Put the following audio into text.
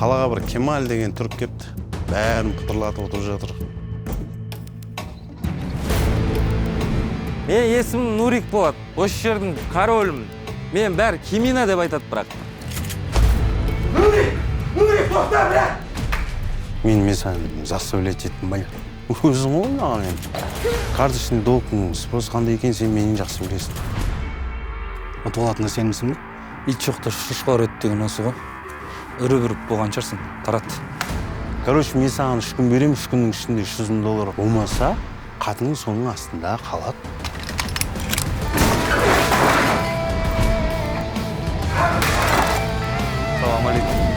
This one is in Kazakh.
Қалаға бір Кемал деген түрік кепті. Бәрін пытырлатып отырып жатыр. Мен есімім Нурик болады. Осы жердің королімін. Мен бәрі Кемина деп айтады бірақ. Мен сені заставлять еттім ба? Өзің ғой маған енді. Карточный долгтың спрос қандай екенін сен менен жақсы білесің. Ұтып алатынына сенімсің бе? Ит жоқта шошқа үреді деген осы ғой. Үріп үріп болған шығарсың, тарат. Короче, мен саған 3 күн беремін, 3 күннің ішінде 300 мың доллар болмаса, қатының соның астында қалады. Салам алейкум.